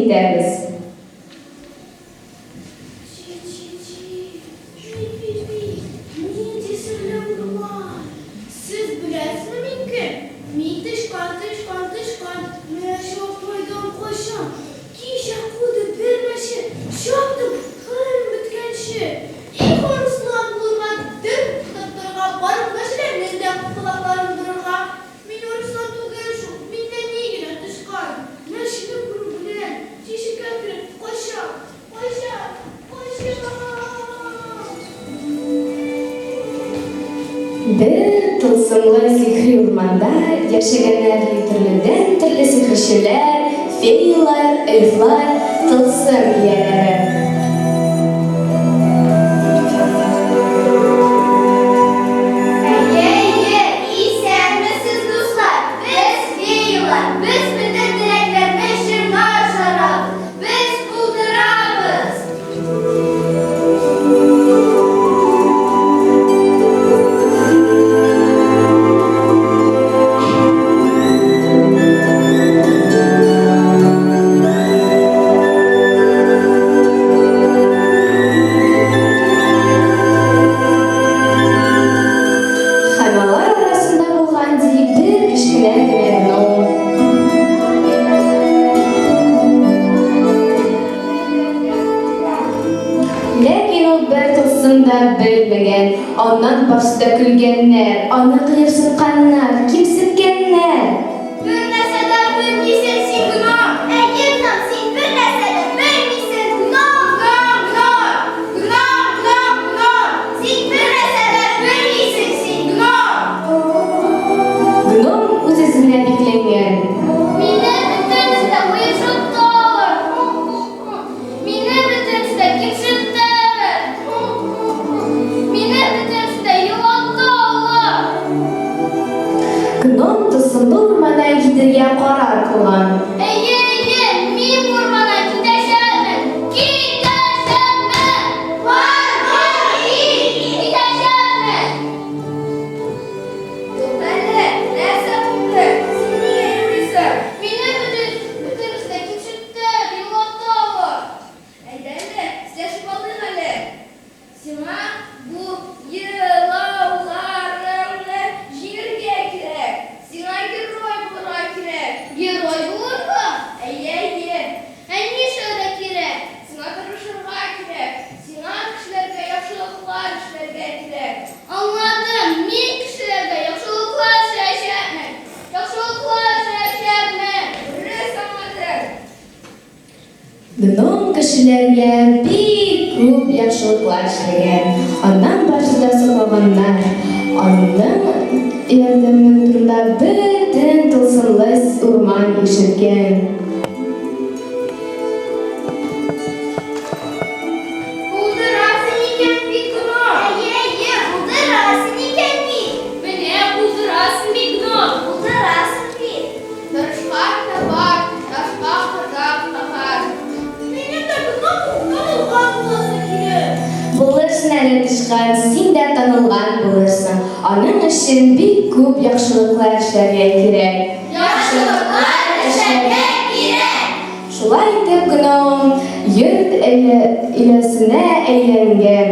итәбез. Чи-чи-чи, пи-пи-пи, нинди серле урман! Сез беләсезме мин кем? Мин тычкан, тычкан, тычкан, мәче апайдан качам. Кичә куды бер мәче, чаптым, хәлем беткәнче. Их, арыслан булырга, дөм тоттырырга, барлык мәчеләрнең дә колакларын борырга. Мин арыслан түгел шул, мин нәни генә тычкан. Мәчене күрү белән, тишеккә кереп качам, качам, качам. Бер тылсымлы сихри урманда яшәгәннәр ди төрледән-төрле сихерчеләр, феялар, эльфлар, тылсым ияләре. Әйе, әйе, Исәнмесез, дуслар! Без, феялар, без бөтен теләкләрне чынга ашырабыз! Без булдырабыз! Һәм алар арасында булган, ди, бер кечкенә генә гном. Ләкин ул бер тылсым да белмәгән. Аннан барсы да көлгәннәр, аны кыерсытканнар, кимсеткәннәр. Бер нәрсә дә белмисең син, гном! Әйе, гном, син бер нәрсә дә белмисең, гном, гном, гном! Гном, гном, гном! Син бер нәрсә дә белмисең, син, гном! Гном үз-үзенә бикләнгән. Мине бөтенесе дә кыерсыталар, ху-ху-ху! Мине бөтенесе дә кимсетәләр, ху-ху-ху! Мине бөтенесе дә елаталар. Гном тылсымлы урманнан китәргә карар кылган. Әйе, әйе, мин бу урманнан китәчәкмен! Китәчәкмен! Бар, бар, кит! Китәчәкмен! Туктале, нәрсә булды? Син нигә елыйсың? Мине бөтен, бөтенесе дә кимсетәләр, елаталар. Әйдә әле, сөйләшеп алыйк әле. Сиңа бу елауларыңны җиңәргә кирәк. Сиңа герой булырга кирәк. Герой булырга? Әйе, әйе. Ә нишләргә кирәк? Сиңа тырышырга кирәк. Сиңа кешеләргә яхшылыклар эшләргә кирәк. Аңладым, мин кешеләргә яхшылыклар эшләячәкмен. Яхшылыклар эшләячәкмен. Дөрес аңладың. Гном кешеләргә бик күп яхшылыклар эшләгән, аннан барысы да сокланганнар. Аның ярдәме турында бөтен тылсымлы урман ишеткән. Булдырасың икән бит, гном! Әйе, әйе, булдырасың икән бит! Менә булдырасың бит, гном! Булдырасың бит! Тырышкан табар, ташка кадак кагар. Минем дә гном булып танылган буласы килә. Булырсың әле, тычкан, син дә танылган булырсың. Аның өчен бик күп яхшылыклар эшләргә кирәк. Яхшылыклар эшләргә кирәк! Шулай итеп, гном йорт иләсенә әйләнгән.